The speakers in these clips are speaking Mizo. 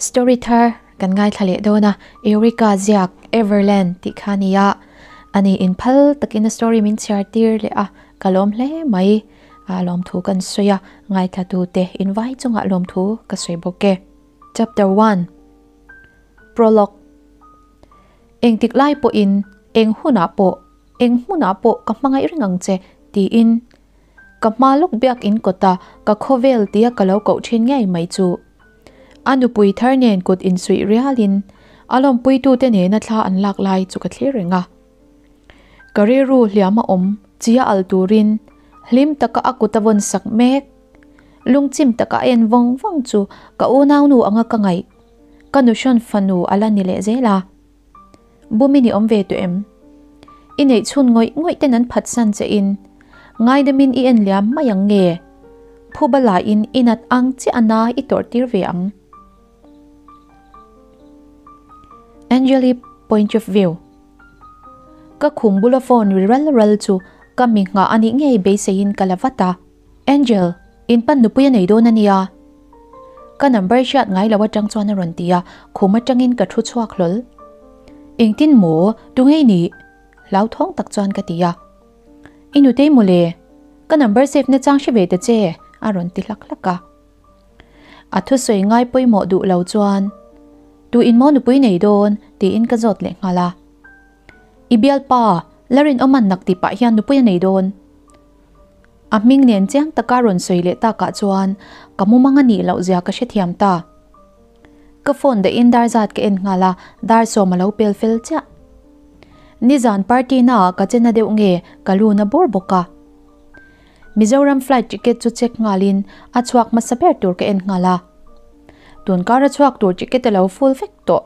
Story thar kan ngaithla leh dawn a, Eureka ziak Everland tih kha a ni a, ani in phal takin a story min chhiar tir leh a, ka lawm hle mai a lawmthu kan sawi a, ngaithla tute invai chungah lawmthu ka sawi bawk e. Chapter 1 Prologue Engtik lai pawhin eng hunah pawh eng hmunah pawh ka hmangaih reng ang che tiin Ka hma lawk biak in kawta ka khawvel tia ka lo koh thin ngei mai chu. A nupui thar nen kut insuih rialin a lawmpuitute nena thla an lak lai chu ka thlir reng a. Ka rilru hliam a awm chia al turin hlim taka a kut a vawn sak mek. Lungchim taka a en vawng vawng chu ka unaunu anga ka ngaih. Ka nuhrawn fanu a la ni leh zel a. Bumin i awm ve tawh em? I neih chhun ngawih ngawih ten an phatsan che in ngaidamin i en liam mai ang nge? Phuba laiin i nat ang chiah a na i tawrh tir ve ang. Angeli point of view Ka khum bula phone ri ral ral chu ka mi nghah a nih ngei beiseiin ka la vat a. Angel, in pan nupui a nei dawn a nia. Ka number hriat ngai lo atang chuan a rawn ti a, khum atangin ka thu chhuak hlawl. Engtin maw, tu ngei ni? Hlauthawng tak chuan ka ti a. I nutei mawle, ka number save na chang hre ve ta che, a rawn ti hlak hlak a. A thusawi ngai pawimawh duh lo chuan, Tu in maw nupui nei dawn? tiin ka zawt leh nghal a. I bialpa, la rinawm an nak tih pah hian nupui a nei dawn. A hming nen chiang taka rawn sawi leh takah chuan ka mumang a nih loh zia ka hrethiam ta. Ka phone dahin dar zat ka en nghal a, dar sawm a lo pel fel chiah. Nizan party naah ka che na deuh nge ka lu na bur bawk a. Mizoram flight ticket chu check nghalin a chhuak hmasa ber tur ka en nghal a. Tunkar a chhuak tur ticket a lo full vek tawh.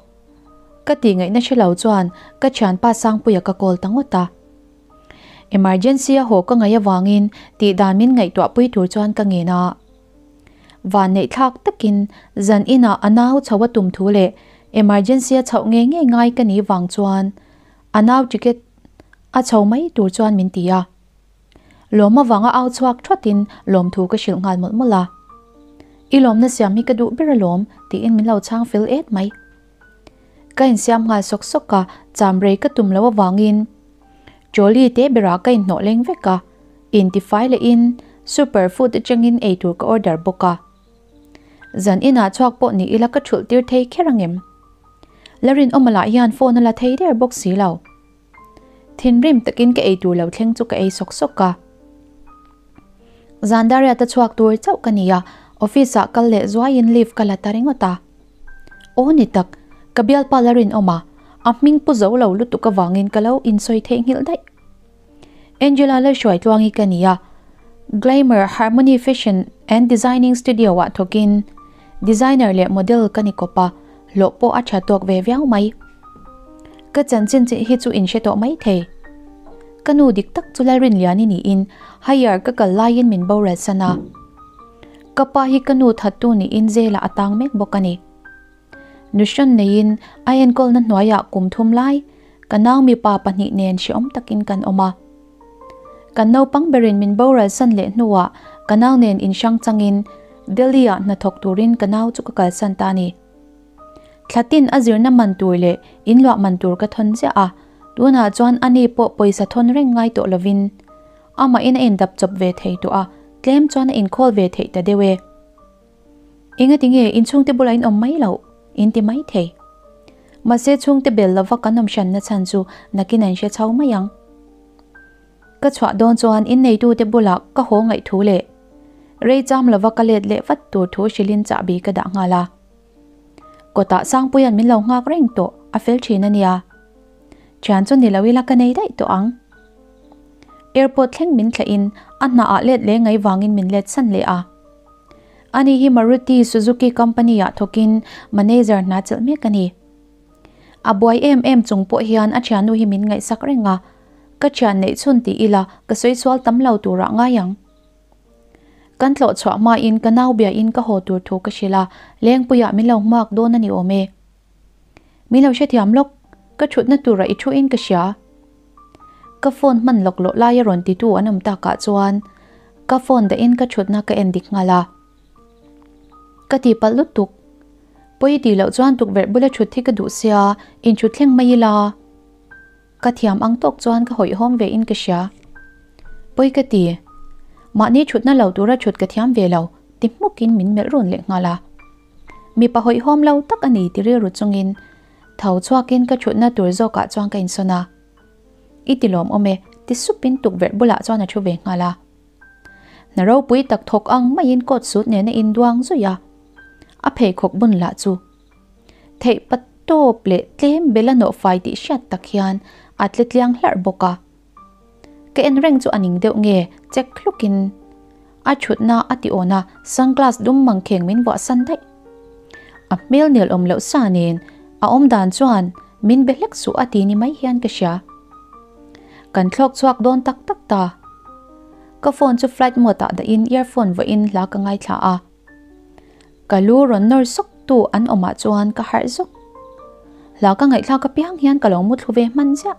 Ka tih ngaihna hre lo chuan ka thianpa Sangpuia ka call ta ngawt a. Emergency a haw ka ngaih avangin tih dan min ngaihtuah pui tur chuan ka ngen a. Vanneih thlak takin zan inah a nau chho a tum thu leh emergency a chhoh ngei ngei ngai ka nih vang chuan a nau ticket a chho mai tur chuan min ti a. Lawm avanga au chhuak thawtin lawmthu ka hrilh nghal mawlh mawlh a. I lawmna siam hi ka duh ber alawm tiin min lo chhang fel et mai. Ka insiam nghal sawk sawk a, cham rei ka tum loh avangin trolley te berah ka inhnawh leng vek a, intifai lehin super food atangin eitur ka order bawk a. Zan inah chhuak pawh ni ila ka thulh tir thei kher angem? La rinawma lah hian phone a la thei der bawk si lo. Thinrim takin ka eitur lo thleng chu ka ei sawk sawk a. Zan Dariat a chhuak tur chauh ka ni a, office ah kal leh zuaiin leave ka la ta ringawt a. Aw ni tak, ka bialpa la rinawm a, a hming pu zo lo lutuk avangin ka lo insawi theihnghilh daih. Angela Lalhruaitluangi ka ni a, Glamour Harmony Fashion and Designing Studio ah thawkin designer leh model ka ni kawp a, hlawh pawh a tha tawk ve viau mai. Ka chanchin chi hi chu in hre tawh mai thei. Ka nu dik tak chu Lalrinliani niin higher ka kal laiin min boral san a. Ka pa hi ka nu thattu niin zela a tang mek bawk a ni. Nuhrawn neiin a enkawlna hnuaiah kum thum lai ka nau mipa pahnih nen hrehawm takin kan awm a. Kan naupang berin min boral san leh hnuah ka nau nen inhrang changin Delhi-ah hnathawk turin ka nau chu ka kalsan ta a ni. Thlatin a zirna man tur leh inluah man tur ka thawn ziah a, tunah chuan ani pawh pawisa thawn reng ngai tawh lovin amahin a indap chawp ve thei tawh a, tlem chuan a inkhawl ve theih ta deuh e. Engati nge inchhungte bulah in awm mai loh? In ti mai thei. Mahse chhungte bel lova kan awm hranna chhan chu nakin an hre chho mai ang. Ka chhuah dawn chuan inneitute bulah ka haw ngaih thu leh rei cham lova ka let leh vat tur thu hrilhin chahbi ka dah nghal a. Kawtah Sangpuia'n min lo nghak reng tawh a fel thin a nia. Thian chu ni lo ila ka nei daih tawh ang. Airport thleng min thleh in a hna ah let leh ngai vangin min let san leh a. Ani hi Maruti Suzuki company ah thawk in manager hna chelh mek a ni. A buai em em chung pawh hian a thiannu hi min ngaihsak reng a, ka thian neih chhun ti ila ka sawi sual tam lo turah ngai ang. Kan tlawh chhuah hmain ka nau biain ka haw tur thu ka hrilh a, Lengpuiah min lo hmuak dawn a ni awm e. Min lo hrethiam lawk, ka thutna turah i thuin ka hria. Ka phone hman lawk loh laia rawn titu an awm takah chuan ka phone dahin ka thutna ka en dik nghal a. Ka tihpalh lutuk. Pawi tih loh chuan tukverh bula thut hi ka duh sia, inthut thleng mai ila. Ka thiam ang tawk chuan ka hawihhawm ve in ka hria. Pawi ka ti. Mahni thutna lo tura thut ka thiam ve lo, ti hmukin min melh run leh nghal a. Mipa hawihhawm lo tak a ni ti rilru chungin tho chhuakin ka thutna tur zawkah chuan ka insawn a. I ti lawm awm e, ti supin tukverh bulah chuan a thu ve nghal a. Hna ropui tak thawk ang maiin coat suit nen a induang zui a, a pheikhawk bun lah chu theih pa tawp leh tlem bel a nawh fai tih hriat tak hian a tle tliang hlarh bawk a. Ka en reng chu a ning deuh nge chek hlukin a thutna a ti awn a, sunglass dum mangkheng min vuah san daih. A hmel nel awm loh sa nen a awm dan chuan min be hlek suh a ti ni mai hian ka hria. Kan thlawk chhuak dawn tak tak ta. Ka phone chu flight mode ah dahin earphone vawiin hla ka ngaithla a. Ka lu rawn nawr sawk tu an awmah chuan ka harh zawk. Hla ka ngaihthlak apiang hian ka lo mu thlu ve hman ziah.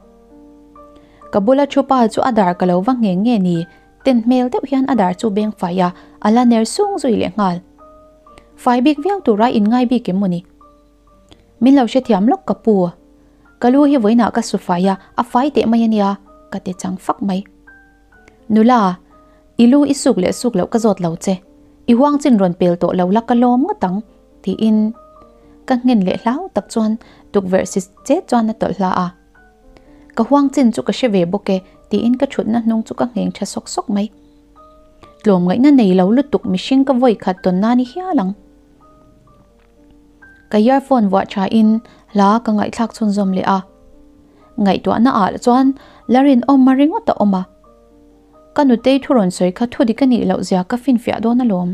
Ka bula thu pa chu a dar ka lo va ngheng nge ni, ten hmel deuh hian a dar chu beng fai a, a la ner sung zui leh nghal. Fai bik viau tura inngai bik em maw ni? Min lo hrethiam lawk ka pu. Ka lu hi vawiinah ka su fai a, a fai teh mai a nia, ka ti chang fak mai. Nula, i lu i suk leh suk loh ka zawt lo che. I huang chin rawn pel tawh lo la ka lawm ngawt ang, tiin ka nghen leh hlau tak chuan tukverh si chet chuan a tawlh hla a. Ka huang chin chu ka hre ve bawk e, tiin ka thutna hnung chu ka ngheng tha sawk sawk mai. Tlawmngaihna nei lo lutuk mihring ka vawi khat tawn nan i hial ang. Ka earphone vuah tha in hla ka ngaihthlak chhunzawm leh a. Ngaihtuahna ah chuan la rinawm a ringawt a awm a. Ka nutei thu rawn sawi kha thu dik a nih loh zia ka finfiah dawn alawm.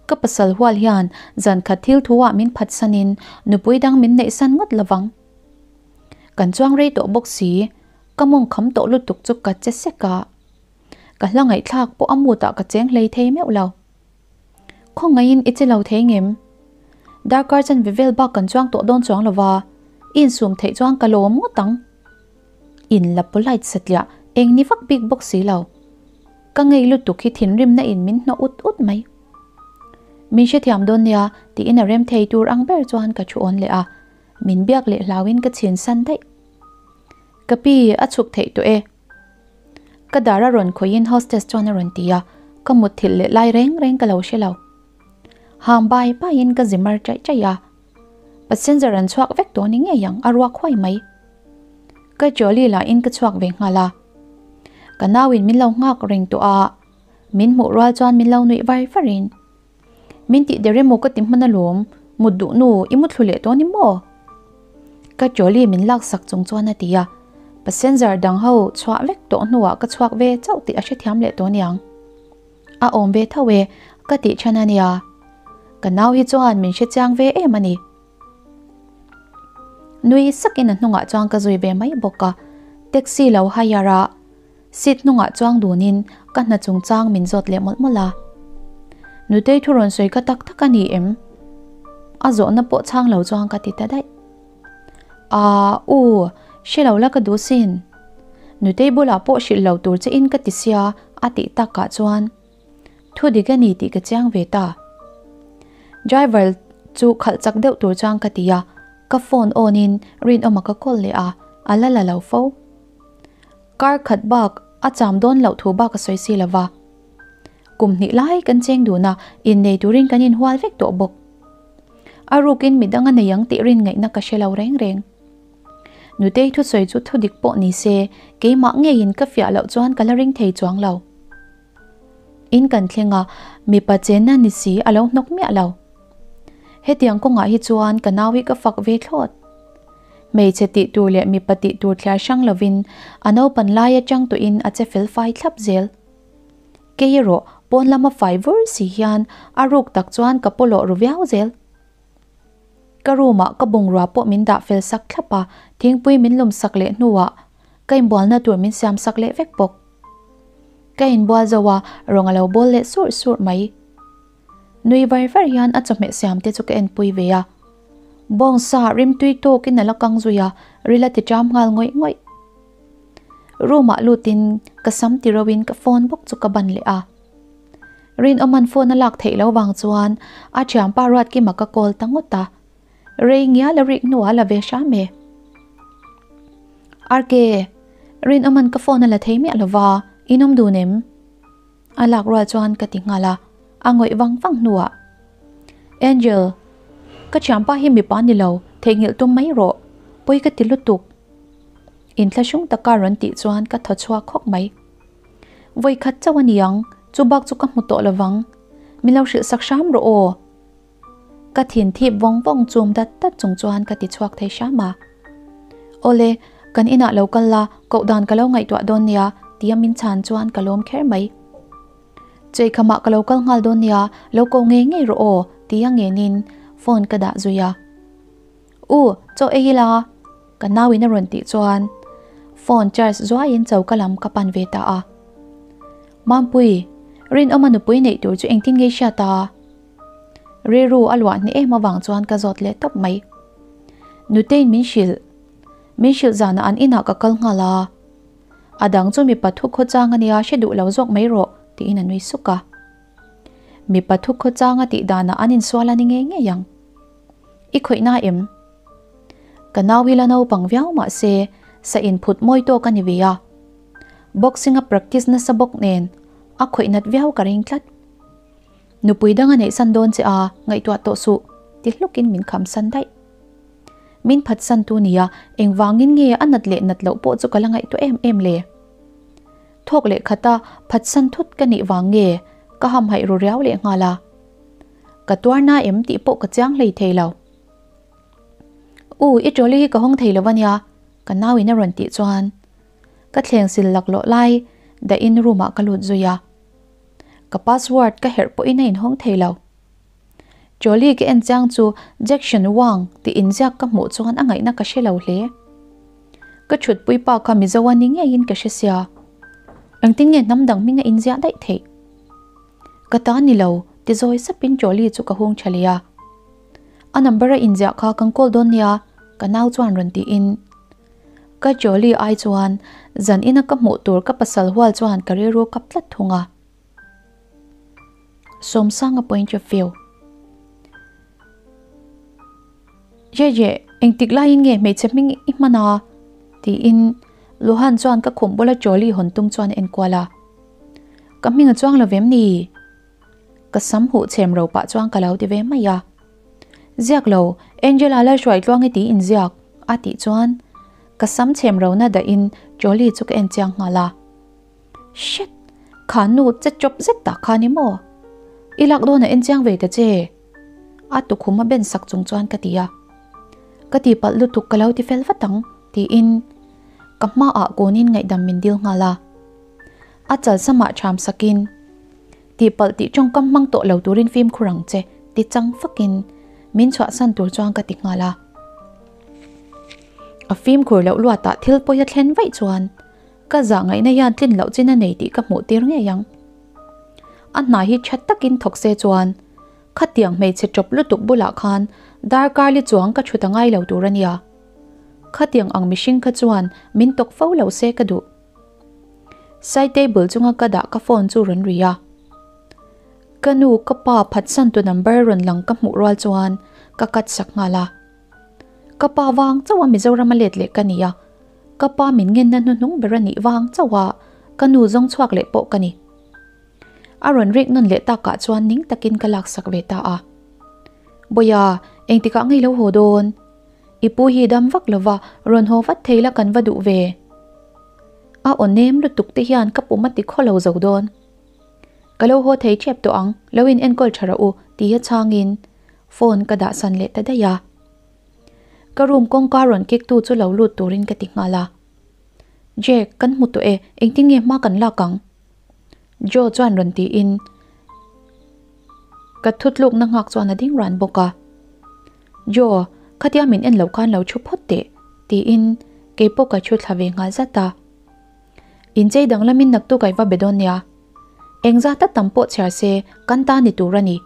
Ka pasal hual hian zan khat thil thu ah min phatsan in nupui dang min neihsan ngawt lovang. Kan chuang rei tawh bawk si, ka mawng kham tawh lutuk chu ka che sek a. Ka hla ngaihthlak pawh a mood ah ka cheng hlei thei meuh lo. Khawngaihin i che lo thei ngem? Darkar chanve vel bak kan chuang tawh dawn chuang lova, i insum theih chuan ka lawm ngawt ang. In la polite satliah eng ni vak bik bawk si lo. Ka ngei lutuk hi thinrimna in min hnawh ut ut mai. Min hrethiam dawn nia tiin a rem thei tur ang ber chuan ka thu awn leh a, min biak leh hlauin ka chhin san daih. Ka pi, a chhuk theih tawh e. Ka dar a rawn khawihin hostess chuan a rawn ti a, ka mutthilh leh lai reng reng ka lo hre lo. Ham bai baiin ka zi mar chaih chaih a, passenger an chhuak vek tawh ni ngei ang a ruak huai mai. Ka trolley lahin ka chhuak ve nghal a, ka nauin min lo nghak reng tawh a, min hmuh rual chuan min lo nuih var varin. Min tih der emaw ka ti hman alawm, mut duh nu i mu thlu leh tawh ni maw? Ka trolley min laksak chung chuan a ti a, passenger dang ho chhuah vek tawh hnuah ka chhuak ve chauh tih a hrethiam leh tawh niang. A awm ve tho e, ka tih than a nia. Ka nau hi chuan min hrechiang ve em a ni. Nui sakin a hnungah chuan ka zui ve mai bawk a, taxi lo hire a, Seat hnungah chuang dunin ka hna chungchang min zawt leh mawlh mawlh a. Nutei thu rawn sawi kha tak tak a ni em? A zawhna pawh chhang lo chuan ka ti ta daih. Aa u, hre lo la ka duh sin. Nutei bulah pawh hrilh lo tur che in ka ti sia a tih takah chuan thu dik a ni tih ka chiang ve ta. Driver chu khalh chak deuh tur chuan ka ti a, ka phone on in Rinawma ka call leh a, a la la lo fo. Kar khat bak a cham dawn loh thu bak a sawi si lo va. Kum hnih lai kan cheng dun a, innei turin kan inhual vek tawh bawk. A rukin midang a nei ang tih rin ngaihna ka hre lo reng reng. Nutei thusawi chu thudik pawh ni se, keimah ngeiin ka fiah loh chuan ka la ring thei chuang lo. In kan thleng a, mipa chenna ni si a lo hnawk miah lo. Hetiang kawngah hi chuan ka nau hi ka fak ve thlawt. Hmeichhe tih tur leh mipa tih tur thliar hrang lovin a naupan lai atang tawhin a che fel fai thlap zel. Kei erawh pawn lama fai vur si hian a ruk tak chuan ka pawlawh ru viau zel. Ka room ah ka bungrua pawh min dah fel sak thlap a, thingpui min lum sak leh hnuah ka inbualna tur min siam sak leh vek bawk. Ka inbual zo a, rawng a lo bawl leh surh surh mai. Nui var var hian a chawhmeh siam te chu ka enpui ve a. Bawngsa rimtui tawkin a la kang zui a, ril a ti ṭam nghal ngawih ngawih. Room ah lutin ka sam ti ro in ka phone bawk chu ka ban leh a. Rinawma'n phone a lak theih loh vang chuan a thianpa Ruatkima ka call ta ngawt a, rei ngial a rik hnuah a la ve hram e. RK, Rinawma'n ka phone a la thei miah lova, in awm dun em? A lak rual chuan ka ti nghal a, a ngawih vang vang hnuah, Angel, ka thianpa hi mipa ni lo, theihnghilh tum mai rawh, pawi ka ti lutuk. Inthlahrung taka rawn tih chuan ka thaw chhuak khawk mai. Vawi khat chauh a ni ang, chu bak chu ka hmu tawh lovang. Min lo hrilh sak hram rawh aw. Ka thin thip vawng vawng chum dat dat chung chuan ka ti chhuak thei hram a. Awle, kan inah lo kal la, koh dan ka lo ngaihtuah dawn nia, tia min chhan chuan ka lawm kher mai. Cheikhamah ka lo kal nghal dawn nia, lo ko ngei ngei rawh aw, tia ngenin phone ka dah zui a. U, chaw ei ila, ka nauin a rawn tih chuan phone charge zuaiin choka lam ka pan ve ta a. Mampui, Rinawma nupui neih tur chu engtin nge i hriat a? Rilru a luah hne em avang chuan ka zawt leh tawp mai. Nutein min hrilh, min hrilh zanah an inah ka kal nghal a. A dang chu mipa thu khawchang a nia hre duh lo zawk mai rawh tiin a nui suk a. Mipa thu khawchang a tih danah an insual a ni ngei ngei ang. I khawih na em? Ka nau hi la naupang viau mah se sa inphut mawi tawk a ni ve a. Boxing a practice nasa bawk nen a khawih nat viau ka ring tlat. Nupui dang a neih san dawn che a, ngaihtuah tawh suh, ti hlukin min kham san daih. Min phat san tu nia, engvangin nge a nat leh nat loh pawh chu ka la ngaihtuah em em le? Thawk leh khata phat san thut ka nih vang nge ka hamhaih ru riau leh nghal a. Ka tuar na em tih pawh ka chiang hlei thei lo. U, i trolley hi ka hawng thei lo a nia, ka nauin a rawn tih chuan ka thleng sil laklawh lai dahin room ah ka lut zui a. Ka password ka herh pawhin a inhawng thei lo. Trolley ka en chiang chu Jackson Wang tih inziak ka hmuh chuan a ngaihna ka hre lo hle. Ka thutpui pa kha Mizo a ni ngeiin ka hre sia. Engtin nge hnam dang hming a inziah daih theih? Ka ta ni lo, ti zawi sapin trolley chu ka hung tha leh a. A number a inziah kha kan call dawn nia, ka nau chuan rawn tiin. Ka trolley ai chuan zan ina ka hmuh tur ka pasal hual chuan ka rilru kap tlat thung a. Sawmsanga point of view. Jeje, engtik laiin nge hmeichhe hming i hman a? tiin Luhan chuan ka khum bula trolley hawn tum chuan a enkual a. Ka hming a chuang lo vem ni? Ka sam huh chhem ro pah chuan ka lo ti ve mai a. Ziak lo, Angela Lalhruai tluang i ti inziak, a tih chuan ka sam chhem rona dahin trolley chu ka en chiang nghal a. Shit! Kha nu che chawp zet tak kha ni maw? I lak dawn a en chiang ve ta che. A tukhum a ben sak chung chuan ka ti a. Ka tihpalh lutuk ka lo ti fel vat ang, tiin ka hmaah kunin ngaihdam min dil nghal a. A chal samah ṭham sakin, Tihpalh tih ṭawngkam hmang tawh lo turin fimkhur ang che, ti chang fakin min chhuahsan tur chuan ka ti nghal a. A fimkhur loh luatah thil pawi a thlen vaih chuan ka zah ngaihna hian tlin loh chin a nei tih ka hmuh tir ngei ang. A hna hi ṭha takin thawk se chuan khatiang hmeichhe ṭawp lutuk bulah khan darkar li chuang ka ṭhut a ngai lo tur a nia. Khatiang ang mihring kha chuan min tawk fo lo se ka duh. Side table chunga ka dah ka phone chu rawn ri a. Ka nu ka pa phatsan tu number rawn lang ka hmuh rual chuan ka cut sak nghal a. Ka pa vang chauh a Mizoram a let leh ka ni a, ka pa min ngenna hnuhnung ber a nih vang chauh a ka nu zawng chhuak leh pawh ka ni. A rawn rik nawn leh takah chuan ning takin ka lak sak ve ta a. Bawia, engtikah ngei lo haw dawn? I pu hi dam vak lova rawn haw vat thei la kan va duh ve. A aw nem lutuk te hian ka pum a ti khaw lo zo dawn. Ka lo haw thei tep tawh ang, lo in enkawl tha rawh u tia chhangin phone ka dah san leh ta daih a. Ka room kawngka rawn kik tu chu lo lut turin ka ti nghal a. Jack, kan hmu tawh e, engtin nge hma kan lak ang? Joe chuan rawn tiin ka thutlukna nghak chuan a ding ran bawk a. Joe, khatia min en lo khan lo thu phawt teh, tiin kei pawh ka thu thla ve nghal zat a. Inchei danglamin naktuk a i va be dawn nia. Engzat a tam pawh chhiar se kan ta ni tur a ni.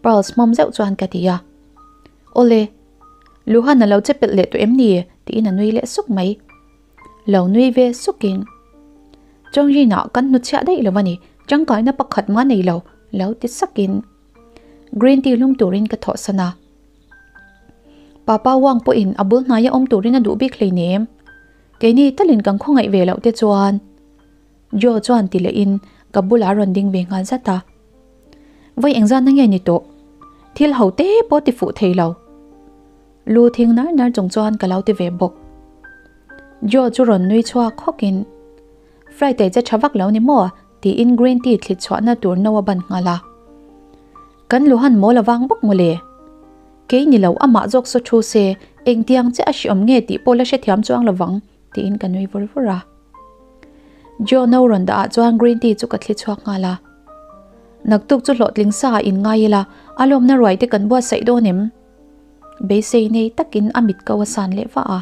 Pearl hmawm zeuh chuan ka ti a. Awle, Luhan a lo che pelh leh tawh em ni? tiin a nui leh suk mai. Lo nui ve sukin, Chawngrinah kan hnutchhiah daih lo a ni, Tangkaina pakhat mah nei lo, lo ti sakin green tea lum turin ka thawhsan a. Papa Wang pawhin a bul hnaia awm turin a duh bik hleinem. Keini talin kan khawngaih ve loh te chuan Joe chuan ti lehin ka bulah a rawn ding ve nghal zat a. Vawi engzatna nge ni tawh? Thil ho te pawh ti fuh thei lo. Lu thing nar nar chung chuan ka lo ti ve bawk. Joe chu rawn nui chhuak hawkin Flight ei che tha vak lo ni maw? tiin green tea thlit chhuahna tur no a ban nghal a. Kan luhan mawl avang bawk maw le? Kei ni lo amah zawk saw thu se engtiang che a hriawm nge tih pawh la hrethiam chuang lovang tiin ka nui vur vur a. Joe no rawn dah ah chuan green tea chu ka thli chhuak nghal a. Naktuk chu hlawhtling sa ah in ngai ila a lawmna ruai te kan buatsaih dawn em? Beisei nei takin a mit ko a san leh vah a.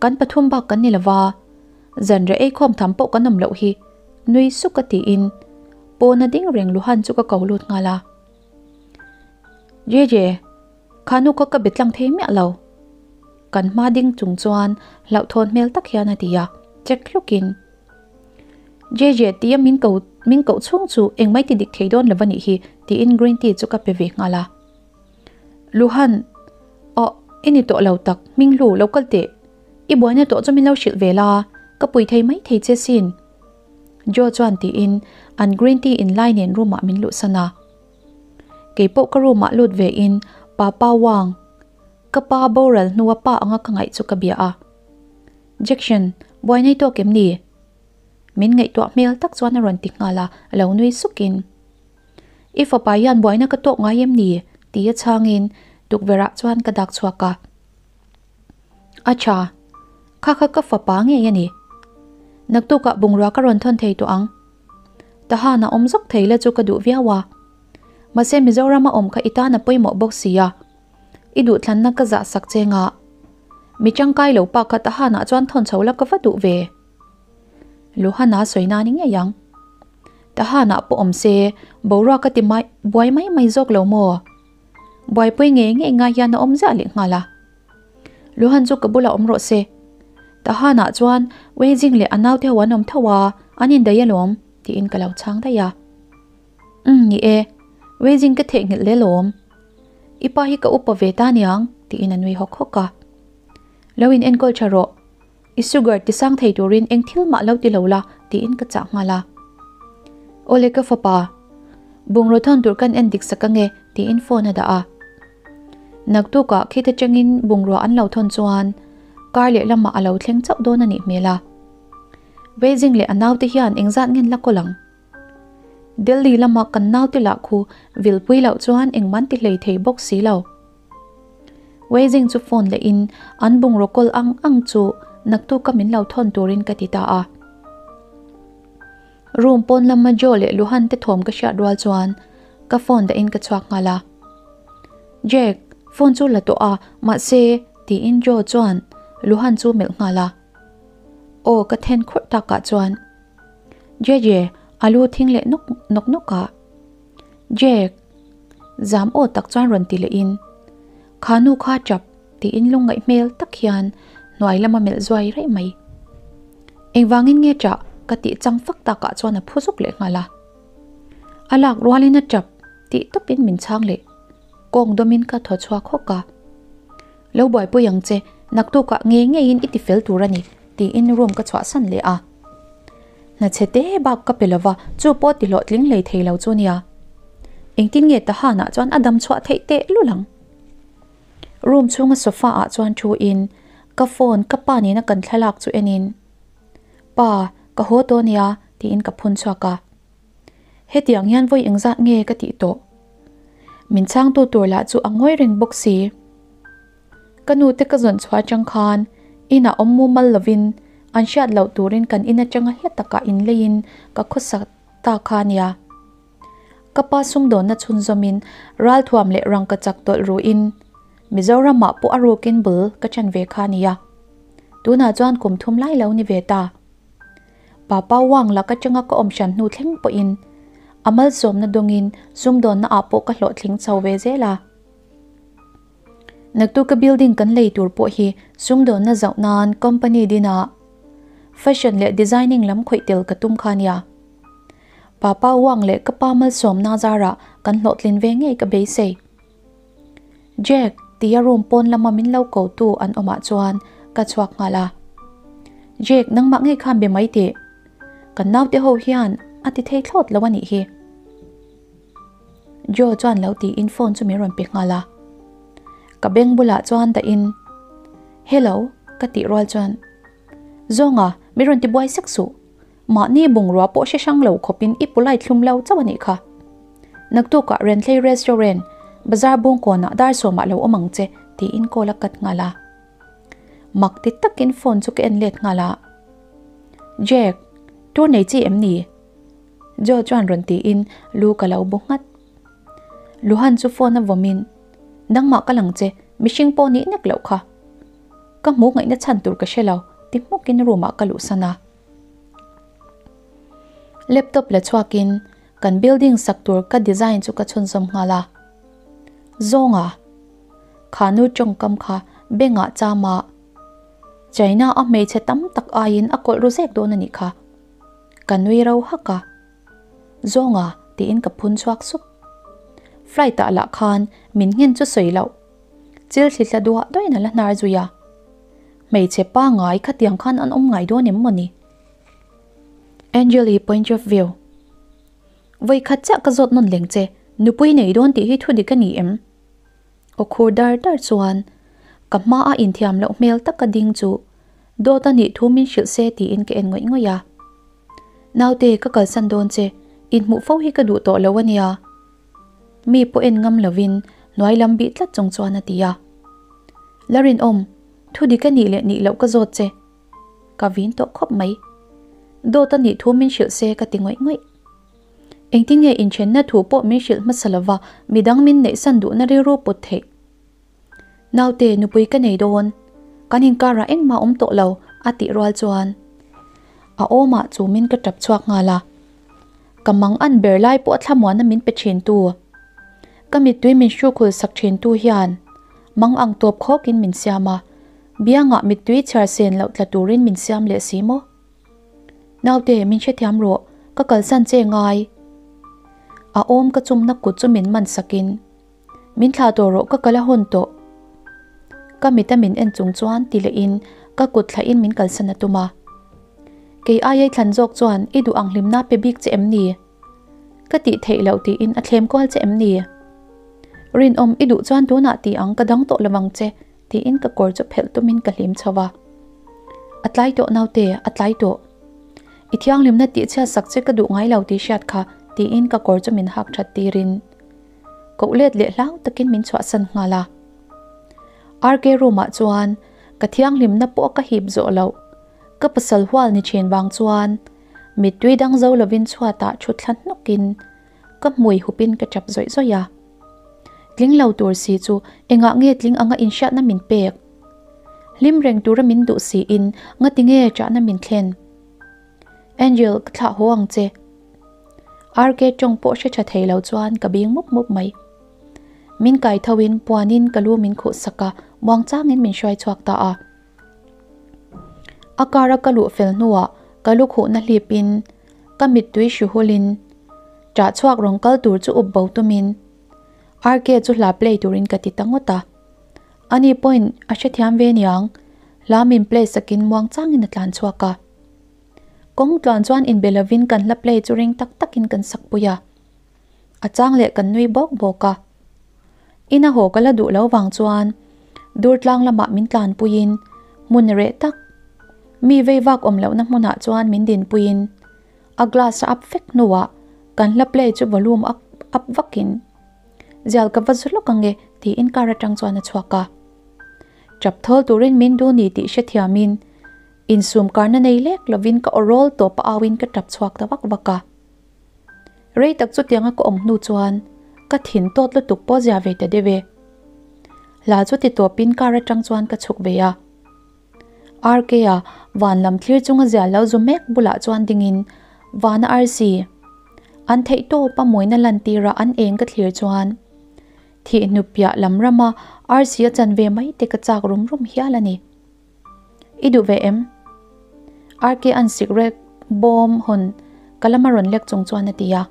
Kan pathum bak kan ni lova. Zanriah ei khawm tham pawh kan awm loh hi, nui suk a tiin pawna ding reng Luhan chu ka ko lut nghal a. Jeje, kha nu kha ka be tlang thei miah lo. Kan hma ding chung chuan hlauhthawn hmel tak hian a ti a, check hlukin. Jeje tia min ko min koh chhung chu engmai ti dik thei dawn lo va nih hi tiin green tea chu ka pe ve nghal a. Luhan, Aw, i ni tawh lo tak, hming hlu lo kal teh. I buaina tawh chu min lo hrilh ve la, ka pui thei mai thei che sin. Joe chuan tiin an green tea in lai nen room ah min luhsan a. Kei pawh ka room ah lut ve in Papa Wang, ka pa boral hnua pa anga ka ngaih chu ka bia a. Jackson, buaina i tawk em ni? Min ngaihtuah hmel tak chuan a rawn ti nghal a, lo nui sukin. I fapa hian buaina ka tawk ngai em ni? Tia chhangin tukverh ah chuan ka dak chhuak a. A tha. Kha kha ka fapa ngei a ni. Naktukah bungrua ka rawn thawn thei tawh ang. Tahan a awm zawk thei la chu ka duh viau a. Mahse Mizoram a awm kha i tan a pawimawh bawk si a. I duhthlanna ka zah sak che nga. Mi tangkai lo pa kha Tahan ah chuan thawn chho la ka va duh ve. Luhana sawi na ni ngei ang. Tahan ah pawh awm se boruak ka ti mai buai mai mai zawk lo maw? Buaipui ngei ngei ngai hian a awm ziah leh nghal a. Luhan chu ka bulah awm rawh se. Tahanah chuan Weijing leh a naute ho an awm tho a, an indaih alawm, tiin ka lo chhang daih a. Umm ni e, Weijing ka theihnghilh hle lawm. I pa hi ka upa ve ta niang, tiin a nui hawk hawk a. Lo in enkawl tha rawh. I sugar ti sang thei turin eng thil mah lo ti lo la, tiin ka chah nghal a. Awle ka fapa, bungraw thawn tur kan en dik sak ange, tiin phone a dah a. Naktukah khita changin bungrua an lo thawn chuan kar lehlamah a lo thleng chauh dawn a nih hmel a. Beijing leh a naute hian engzat ngen la kawl ang? Delhi lama kan naute lah khu vilpui loh chuan engman ti hlei thei bawk si lo. Weizing chu phone leh in an bungraw kawl ang ang chu naktuka min lo thawn turin ka ti ta a. Room pawn lama Joe leh Luhan te thawm ka hriat rual chuan ka phone dah in ka chhuak nghal a. Jack, phone chu la tawh a, mahse tiin Joe chuan Luhan chu melh nghal a. Aw ka then khurh takah chuan Jeje a lu thing leh nawk nawk nawk a. Jack! Zam aw tak chuan rawn ti leh in, Kha nu kha chap tiin lungngaih hmel tak hian hnuai lama melh zuai raih mai. Engvangin nge chah ka tih chang fak takah chuan a phu zuk leh nghal a. A lak rualin a chap tih tawpin min chhang leh. Kawng dawmin ka thaw chhuak hawk a. Lo buaipui ang che, naktukah ngei ngeiin i ti fel tur a ni tiin room ka chhuahsan leh a. Hna chhe te bak ka pe lova, chu pawh ti hlawhtling hlei thei lo chu nia. Engtin nge Tahanah chuan a dam chhuah theih teh lul ang? Room chhunga sofa ah chuan thu in ka phone ka pa nena kan thlalak chu en in, Pa, ka haw tawh nia tiin ka phun chhuak a. Hetiang hian vawi engzat nge ka tih tawh? Min chhangtu tur lah chu a ngawi reng bawk si. Ka nu te ka zawn chhuah atang khan inah awm mumal lovin an hriat loh turin kan in atanga hla takah inleiin ka khawsa ta kha nia. Ka pa sumdawnna chhunzawmin ralthuam leh rangkachak tawlh ruhin Mizoramah pawh a rukin bul ka chan ve kha nia. Tunah chuan kum thum lai lo ni ve ta. Papa Wang lak atanga ka awm hran hnu thleng pawhin a malsawmna dawngin sumdawnna ah pawh ka hlawhtling chho ve zel a. Naktuka building kan lei tur pawh hi sumdawnna zauh nan company dinah fashion leh designing lam khawih tel ka tum kha nia. Papa Wang leh ka pa malsawmna zarah kan hlawhtlin ve ngei ka beisei. Jack, tia room pawn lama min lo ko tu an awmah chuan ka chhuak nghal a. Jack, nangmah ngei khan be mai teh. Kan naute ho hian a ti thei thlawt lo a nih hi. Joe chuan lo tiin phone chu min rawn pe nghal a. Ka beng bulah chuan dahin, Hello, ka tih rual chuan, Zawnga, min rawn ti buai sek suh. Mahni bungrua pawh hre hrang lo khawpin i polite thlum lo chauh a nih kha. Naktukah Renthlei Restaurant, Bazar Bawngkawnah dar sawmah lo awm ang che, tiin call a cut nghal a. Mak ti takin phone chu ka en let nghal a. Jack, tour nei chi em ni? Joe chuan rawn tiin lu ka lo bu nghat. Luhan chu phone a vawmin, Nangmah ka lang che, mihring pawh nih nek loh kha. Ka hmuh ngaihna chhan tur ka hre lo, ti hmukin room ah ka luhsan a. Laptop la chhuakin kan building sak tur ka design chu ka chhunzawm nghal a. Zawnga, kha nu tawngkam kha bengah cham a, China a hmeichhe tam tak aiin a kawlh ru zek dawn a nih kha. Ka nui ro hak a. Zawnga tiin ka phun chhuak sup. Flight ah lah khan min nghen chu sawi loh. Chil thli tla duah duahin a la hnar zui a. Hmeichhe pangai khatiang khan an awm ngai dawn em mawni? Angel-i point of view. Vawi khat chiah ka zawt nawn leng che, nupui nei dawn tih hi thu dik a ni em? Aw khur dar dar chuan ka hma a inthiam loh hmel taka ding chu dawt a nih thu min hrilh se tiin ka en ngawih ngawih a. Naute ka kalsan dawn che, inhmuh fo hi ka duh tawh lo a nia. Mi pawh en ngam lovin hnuai lam bih tlat chung chuan a ti a. La rinawm, thu dik a nih leh nih loh ka zawt che. Ka vin tawh khawp mai. Dawt a nih thu min hrilh se ka ti ngawih ngawih. Engtin nge inthenna thu pawh min hrilh hmasa lova midang min neihsan duhna rilru put theih? Naute, nupui ka nei dawn. Kan inkarah engmah awm tawh lo, a tih rual chuan a awmah chumin ka tap chhuak nghal a. Ka mang an ber lai pawh a thlamuanna min pe thin tu. Ka mittui min hrukhul sak thin tu hian mang ang tawp khawkin min siam a, biangah mittui chhiar sen loh tla turin min siam leh si maw? Naute, min hrethiam rawh, ka kalsan che ngai. A awm ka chumna kut chu min man sakin, Min thlah tawh rawh, ka kal a hawn tawh. Ka mita min en chung chuan ti lehin ka kut thlahin min kalsan a tum a. Kei aiai thlan zawk chuan i duh ang hlimna pe bik che em ni? Ka tih theih loh tiin a thlem kual che em ni? Rinawm i duh chuan tunah ti ang ka dang tawh lo vang che tiin ka kawr chu phelh tumin ka hlim chho va. A tlai tawh naute, a tlai tawh. I thianghlimna tihchhiat sak che ka duh ngai lo tih hriat kha tiin ka kawr chu min hak that tirin koh let leh hlau takin min chhuahsan nghal a. RK room ah chuan ka thianghlimna pawh ka hip zawh loh. Ka pasal hual ni thin vang chuan mittui dang zo lovin chhuatah thu thla hnawkin ka hmui hupin ka tap zawih zawih a. Tling lo tur si chu engah nge tling anga inhriatna min pek? Hlim reng tura min duh siin ngati nge chahna min thlen? Angel, ka thlah haw ang che. RK tawng pawh hre tha thei lo chuan ka bing mup mup mai. Min kai thoin puanin ka lu min khuh sak a, muangchangin min hruai chhuak ta a. A car a ka luh fel hnuah ka lu khuhna hlipin ka mittui hri hulin ṭah chhuak rawn kal tur chu up bo tumin RK chu hla play turin ka ti ta ngawt a. Ani pawhin a hrethiam ve niang, hla min play sakin muangchangin a tlan chhuak a. Kawng tluan chuan inbe lovin kan hla play chu ring tak takin kan sak pui a. A chang leh kan nui bawk bawk a. Ina haw ka la duh lo vang chuan Durtlang lamah min tlanpuiin hmun reh tak, mi vei vak awm lohna hmunah chuan min dinpuiin a glass a up vek hnuah kan hla play chu volume up up vakin zial ka va zu lawk ange tiin car atang chuan a chhuak a. Tap thawl turin min duh ni tih hrethiamin insum karna nei lek lovin ka awrawl tawp a auin ka tap chhuak ta vak vak a. Rei tak chutianga ka awm hnu chuan ka thin tawt lutuk pawh zia ve ta deuh e. Hla chu ti tawpin car atang chuan ka chhuk ve a. RK a van lam thlir chunga zia lo zu mek bulah chuan dingin vana arsi an theih tawp a mawina lantira an eng ka thlir chuan thih hnupiah lam rama arsi a chan ve mai te ka chak rum rum hial a ni. I duh ve em? RK an cigarette bawm hawn Ka lama rawn lek chung chuan a ti a.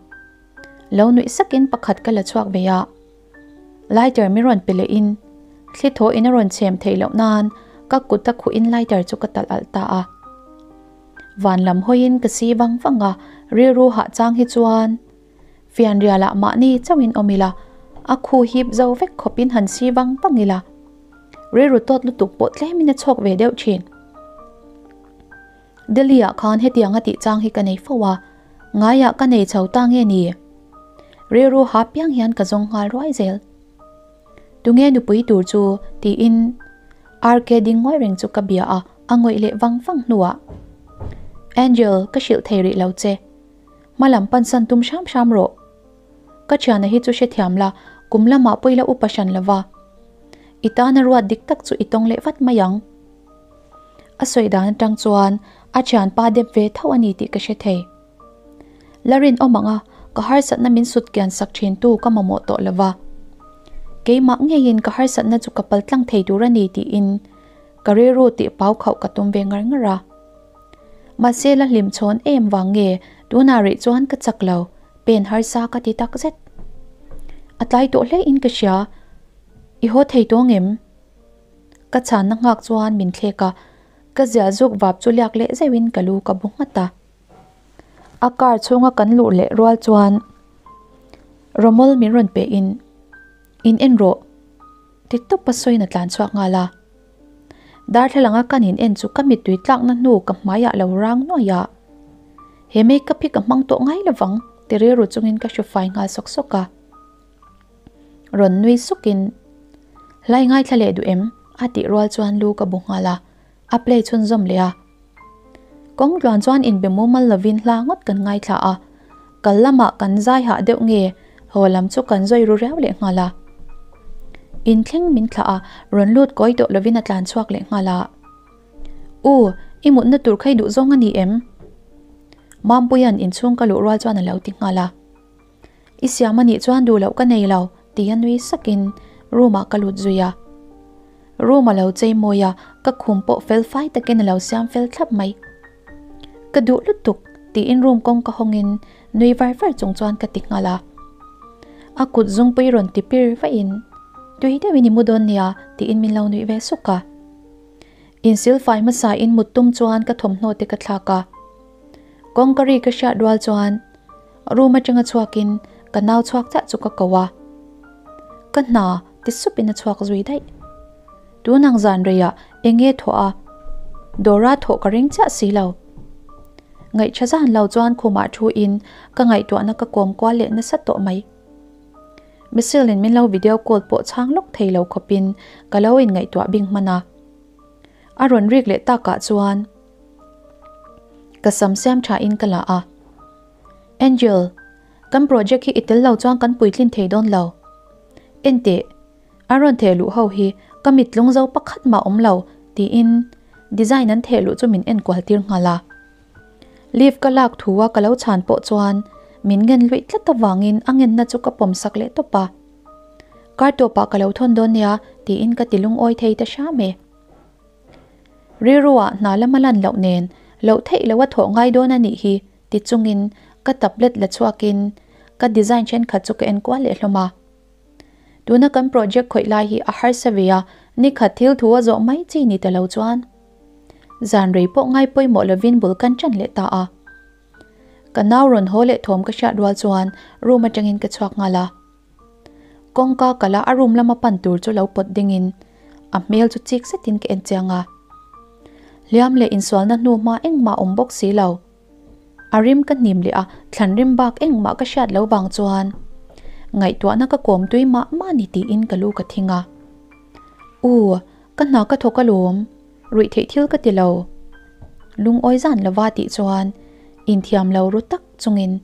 Lo nuih sakin pakhat ka la chhuak ve a. Lighter mi rawn pe leh in thli thaw in a rawn chhem theih loh nan ka kut a khuh in lighter chu ka talh alh ta a. Van lam hawiin ka si vang vang a, rilru hah chang hi chuan fianrial ah mahni chauh in awm ila, a khu hip zo vek khawp in han si vang vang ila, rilru tawt lutuk pawh tlem in a chhawk ve deuh thin. Delhi ah khan hetiang a tih chang hi ka nei fo a, ngaiah ka nei chho ta nge ni? Rilru ha piang hian ka zawng nghal ruai zel. Tunge nupui tur chu? tiin RK ding ngawi reng chu ka bia a, a ngawih leh vang vang hnuah, Angel, ka hrilh thei rih lo che. Hma lam pansan tum hram hram rawh. Ka thiana hi chu hrethiam la, kum lamah pawh ila upa hran lova. I tana ruat dik tak chu i tawng leh vat mai ang. A sawi dan atang chuan a thianpa dep ve tho a ni tih ka hre thei. La rinawm ang a, ka harsatna min sut kian sak thin tu ka mamawh tawh lo va. Keimah ngeiin ka harsatna chu ka pal tlang thei tur a ni tiin ka rilru tih pau khauh ka tum ve ngar ngar a. Mahse la hlim chhawn em vang nge tunah rih chuan ka chak lo, pen harsa ka ti tak zet. A tlai tawh hle in ka hria, i haw thei tawng em? Ka chhanna nghak chuan min thlek a, ka ziah zuk vap chu liak leh zeuhin ka lu ka bu nghat a. A car chhunga kan luh leh rual chuan Romol min rawn pe in, In en rawh ti tawp a sawiin a tlan chhuak nghal a. Darthlalanga kan in en chu ka mittui tlakna hnu ka hmaiah lo rang nuai a. He makeup hi ka hmang tawh ngai lovang ti rilru chungin ka hru fai nghal sawk sawk a. Rawn nui sukin, Hlai ngaithla leh duh em? a tih rual chuan lu ka bu nghal a, a play chhunzawm leh a. Kawng tluan chuan inbe mumal lovin hla ngawt kan ngaithla a, kal lamah kan zai hah deuh nge haw lam chu kan zawi ru riau leh nghal a. Inthleng min thlah a, rawn lut kawi tawh lovin a tlan chhuak leh nghal a. U, i mutna tur kha i duh zawng a ni em? Mampuia'n inchhung ka luh rual chuan a lo ti nghal a. I siam a nih chuan duh loh ka nei lo ti a nui sakin room ah ka lut zui a. Room a lo chei mawi a, ka khum pawh fel fai takin a lo siam fel thlap mai. Ka duh lutuk tiin room kawng ka hawngin nui var var chung chuan ka ti nghal a. A kut zungpui rawn ti pir vahin tui deuhin i mu dawn nia tiin min lo nuih ve suk a. Insil fai hmasa in mut tum chuan ka thawmhnaw te ka thlak a. Kawngka ri ka hriat rual chuan Room atanga chhuakin ka nau chhuak chiah chu ka ko a, ka hna ti supin a chhuak zui daih. Tunang zan reiah eng nge thawh a, Dora thawh ka ring chiah si lo. Ngaihṭha zan lo chuan khumah thu in ka ngaihtuahna ka kawm kual leh nasa tawh mai. Michelle in min lo video call pawh chhang lawk thei lo khawpin ka lo inngaihtuah bing hman a. A rawn rik leh takah chuan ka sam siam tha in ka la a. Angel, kan project hi i tel lo chuan kan puitlin thei dawn lo. Enteh, an rawn theh luh ho hi ka mit tlung zo pakhat mah awm lo tiin design an theh luh chu min enkual tir nghal a. Leave ka lak thu a ka lo chhan pawh chuan min ngen luih tlat avangin a ngenna chu ka pawm sak leh tawp a. Kar tawpah ka lo thawn dawn nia tiin ka ti lungawi thei ta hram e. Rilruah hna lama lan loh nen loh theih loh a thawh ngai dawn a nih hi ti chungin ka tablet la chhuakin ka design thenkhat chu ka enkual leh hlawm a. Tuna kan project khawih lai hi a harsa ve a, nikhat thil thu a zawh mai chi ni ta lo chuan zan rei pawh ngai pawimawh lovin bul kan ṭan leh ta a. Ka nau rawn haw leh thawm ka hriat rual chuan room atangin ka chhuak nghal a. Kawngka kala a room lama pan tur chu lo pawt dingin a hmel chu chik zetin ka en chiang a. Hliam leh insualna hnu hma engmah awm bawk si lo. A rim ka hnim leh a, thlan rim bak engmah ka hriat lo vang chuan ngaihtuahna ka kawm tui mah mah ni tiin ka lu ka thing a. U, ka hna ka thawk alawm, ruih theih thil ka ti lo. Lungawi zan lova tih chuan inthiam lo ru tak chungin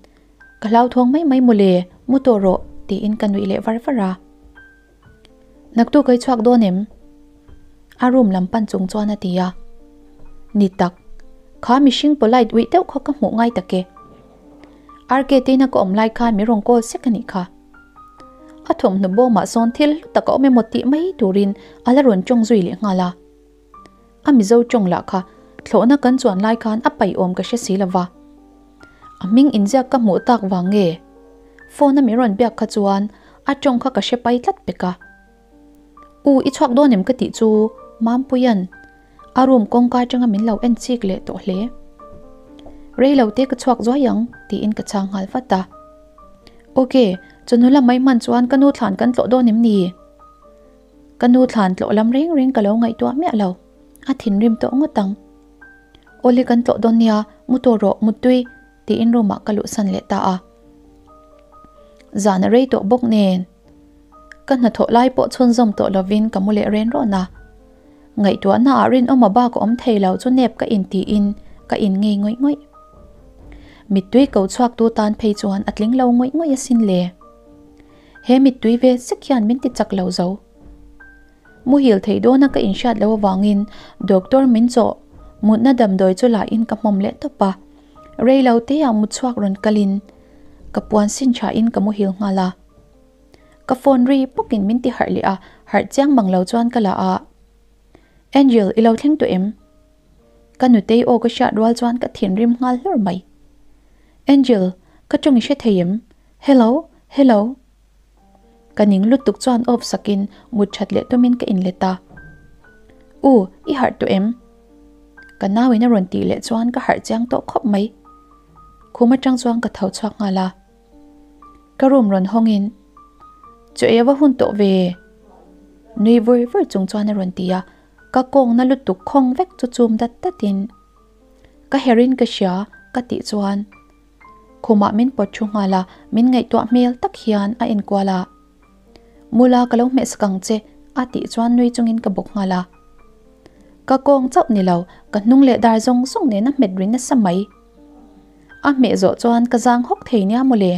Ka hlauthawng mai mai mawle, mu tawh rawh tiin ka nuih leh var var a. Naktu ka i chhuak dawn em? A room lam pan chung chuan a ti a. Ni tak, kha mihring polite uih deuh kha ka hmuh ngai tak e. RK teina ka awm lai khan min rawn call sek a nih kha. A thawmhnaw bawmah sawn thil hlu tak a awm emaw tih mai turin a la rawn tawng zui leh nghal a. A Mizo tawng lah kha thlawhna kan chuan lai khan a paih awm ka hre si lo va. A hming inziak ka hmuh tak vang nge? Phone a min rawn biak kha chuan a tawng kha ka hre pai tlat pek a. U, i chhuak dawn em ka tih chu Mampuia'n a room kawngka atanga min lo en chik leh tawh hle. Rei lo te ka chhuak zuai ang tiin ka chhang nghal vat a. Ok, chawhnu lam mai hman chuan ka nu thlan kan tlawh dawn em ni? Ka nu thlan tlawh lam reng reng ka lo ngaihtuah miah lo, a thinrim tawh ngawt ang. Awle kan tlawh dawn nia, mu tawh rawh, muttui tiin room ah ka luhsan leh ta a. Zan a rei tawh bawk nen ka hnathawh lai pawh chhunzawm tawh lovin ka mu leh ren rawn a. Ngaihtuahna ah rinawma bak a awm thei lo chu nep ka in tiin ka in ngei ngawih ngawih. Mittui ko chhuak tu tan phei chuan a tling lo ngawih ngawih asin le. He mittui ve sek hian min ti chak lo zo. Muhil thei dawna ka inhriat loh avangin doctor min chawh mutna damdawi chu la in ka hmawm leh tawp a. Rei lo te ah mutchhuak rawn kalin ka puan sin tha in ka muhil nghal a. Ka phone ri pawkin min ti harh leh a, harh chiang mang lo chuan ka la a. Angel, i lo thleng tawh em? Ka nutei aw ka hriat rual chuan ka thinrim nghal hlur mai. Angel, ka tawng i hre thei em? Hello, hello. Ka ning lutuk chuan off sakin mut that leh tumin ka inlet a. U, i harh tawh em? Ka nauin a rawn tih leh chuan ka harh chiang tawh khawp mai. Khum atang chuan ka tho chhuak nghal a. Ka room rawn hawngin, Chaw ei ava hun tawh ve? Nui vur vur chung chuan a rawn ti a, ka kawngna lutuk khawng vek chu chum dat datin, Ka herin ka hria ka tih chuan Khumah min pawt thu nghal a, min ngaihtuah hmel tak hian a enkual a. Mula ka lo hmehsak ang che a tih chuan nui chungin ka bawk nghal a. Ka kawng chauh ni lo, ka hnung leh dar zawng zawng nen a hmet ri nasa mai. A hmeh zawh chuan ka zang hawk thei nia mawle.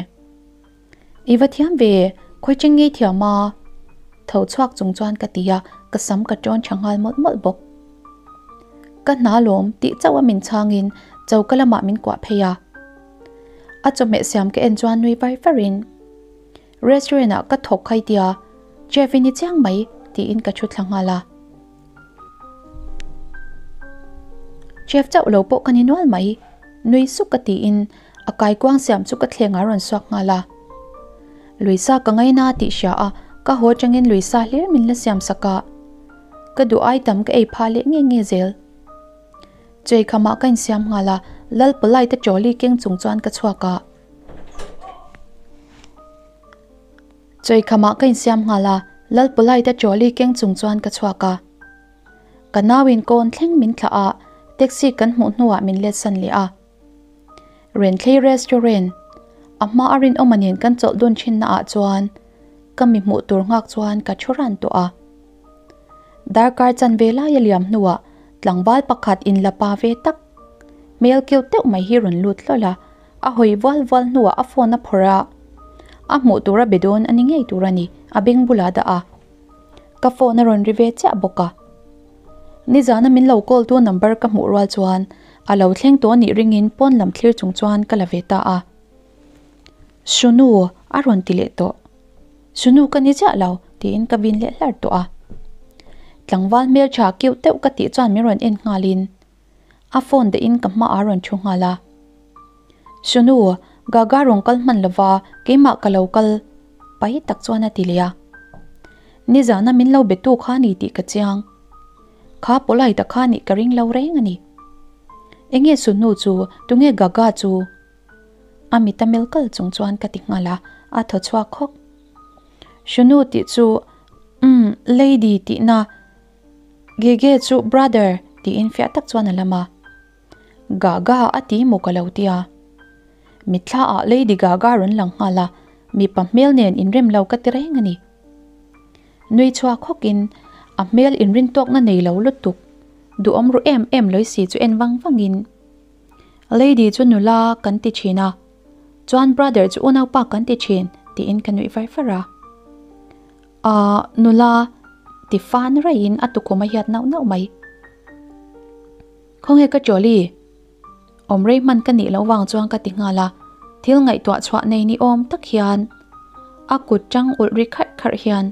I va thiam ve, khawi cheng ngei thiam a? Tho chhuak chung chuan ka ti a, ka sam ka tawn tha nghal mawlh mawlh bawk. Ka hna lawm tih chauh a min chhangin choka lamah min kuah phei a. A chawhmeh siam ka en chuan nui var varin, Restaurant ah ka thawk khai tia, chef i ni chiang mai tiin ka thu thla nghal a. Chef chauh lo pawh ka ni nual mai, nui suk ka tiin a kaikuang siam chu ka thleng ah rawn suak nghal a. Luisa ka ngaina tih hria a, ka haw atangin Luisa hlir min la siam sak a. Ka duh ai tam ka ei pha leh nge nge zel. Chei khamah ka insiam nghal a, Lal Polite trolley keng chung chuan ka chhuak a. Chei khamah ka insiam nghal a, Lal Polite trolley keng chung chuan ka chhuak a. Ka nauin kawn thleng min thlah a, taxi kan hmuh hnuah min let san leh a. Renthlei restaurant, a hma a rinawma nen kan chawlh dun thinna ah chuan ka mi hmuh tur nghak chuan ka thu ran tawh a. Darkar chanve lai a liam hnuah tlangval pakhat in la pa ve tak hmel keu teuh mai hi rawn lut hlawl a, a hawi vual vual hnuah a phone a phawrh a, a hmuh tur a be dawn a ni ngei tur a ni, a beng bulah dah a. Ka phone a rawn ri ve chiah bawk a. Nizana min lo call tu number ka hmuh rual chuan a lo thleng tawh anih ringin pawn lam thlir chung chuan ka la ve ta a. Sunu a rawn ti leh tawh. Sunu ka ni chiah lo tiin ka vin leh hlar tawh a. Tlangval hmeltha kiu deuh ka tih chuan min rawn en nghalin a phone dahin ka hmaah a rawn thu nghal a. Sunu, Gaga rawn kal hman lova keimah ka lo kal pai tak chuan a ti leh a. Nizana min lo be tu kha ni tih ka chiang. Kha polite a kha nih ka ring lo reng a ni. Enge Sunu chu tunge Gaga chu? A mit a mel kal chung chuan ka ti nghal a, a thaw chhuak khawk. Shunu tih chu umm lady tihna, Gege chu brother tiin fiah tak chuan a lam a. Gaga a ti maw ka lo ti a. Mitthla ah Lady Gaga rawn lang nghal a, mipa hmel nen inrem lo ka ti reng a ni. Nui chhuak hawkin a hmel inrintawkna nei lo lutuk, duhawm ru em em lawisi chu en vang vangin, Lady chu nula kan ti thin a, chuan brother chu unaupa kan ti thin tiin ka nuih var var a. Ahh nula ti fan raihin a tukhum a hiat nauh nauh mai. Khawnge ka trolley? Awm rei hman ka nih loh vang chuan ka ti nghal a, thil ngaihtuah chhuah nei ni awm tak hian a kut tang ulh ri kharh kharh hian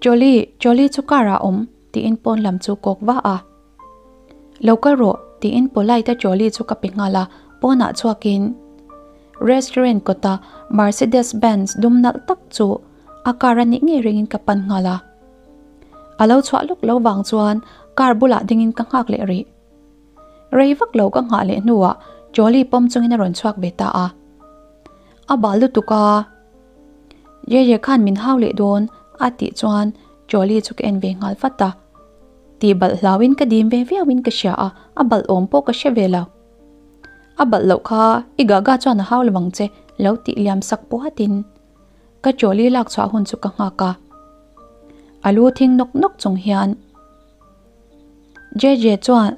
Trolley, trolley chu car ah awm tiin pawn lam chu kawk va a. Lo kal rawh, tiin polite a trolley chu ka pe nghal a, Pawnah chhuakin restaurant kawta Mercedes Benz dum nalh tak chu a car a nih ngei ringin ka pan nghal a. A lo chhuah lawk lo vang chuan car bulah dingin ka nghak leh rih. Rei vak lo ka nghah leh hnuah trolley pawm chungin a rawn chhuak ve ta a. A bal lutuk a, Jeje khan min hau leh dawn a tih chuan trolley chu ka en ve nghal vat a. Tih balh hlauin ka dim ve viauin ka hria a, a balh awm pawh ka hre ve lo. A balh loh kha i Gaga chuan a hau lo ang che lo tih liam sak puatin ka trolley lak chhuah hun chu ka nghak a. A lu thing nawk nawk chung hian Jeje chuan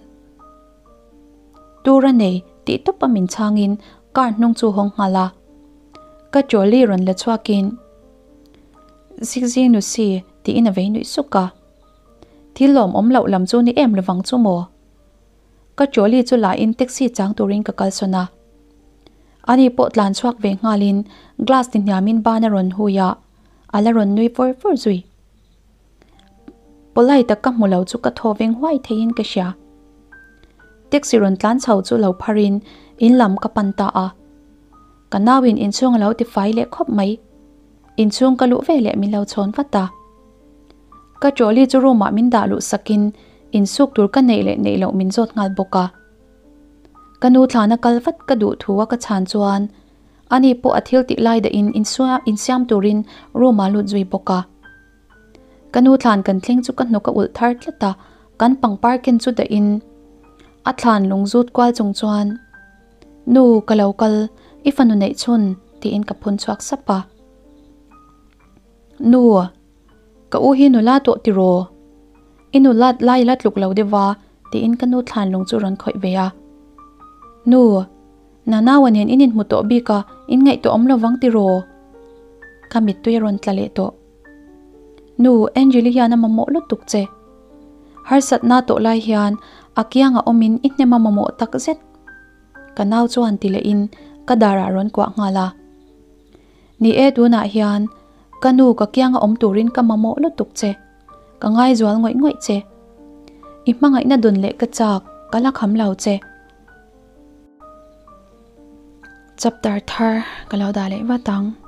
Tur a nei tih tawp a min chhangin car hnung chu hawng nghal a. Ka trolley rawn la chhuakin Zikzing nu si tiin a vei nuih suk a. Thil lawmawm loh lam chu ni em lovang chu maw? Ka trolley chu la in taxi chang turin ka kalsawn a. Ani pawh tlan chhuak ve nghalin glass ti hniamin ban a rawn hui a, a la rawn nui fur fur zui. Polite a ka hmu lo chu ka thaw veng huai theiin ka hria. Taxi rawn tlan chho chu lo pharin in lam ka pan ta a. Ka nauin inchhung a lo ti fai leh khawp mai. Inchhung ka luh ve leh min lo chhawn vat a. Ka trolley chu room ah min dah luh sakin insuk tur ka neih leh neih loh min zawt nghal bawk a. Ka nu thlana kal vat ka duh thu a ka chhan chuan ani pawh a thil tih lai dahin insiam turin room ah lut zui bawk a. Ka nu thlan kan thleng chu ka hnuk a ulh thar tlat a, kan pangpar ken chu dahin a thlan lung zut kual chung chuan Nu ka lo kal, i fanu neih chhun tiin ka phun chhuak sap a. Nu, ka u hi nula tawh tiraw? I nulat lai la tluk lo deuh va tiin ka nu thlan lung chu rawn khawih ve a. Nu, Nanaua nen in inhmu tawh bik a, in ngaihtuah awm lovang tiraw? Ka mittui a rawn tla leh tawh. Nu, Angeli hian a mamawh lutuk che. Harsatna tawh lai hian a kiangah awmin i hnem a mamawh tak zet. Ka nau chuan ti lehin ka darah rawn kuah nghal a. Ni e tunah hian ka nu ka kianga awm turin ka mamawh lutuk che, ka ngaizual ngawih ngawih che. I hmangaihna dun leh ka chak, ka la kham lo che. Chapter thar ka lo dah leh vat ang.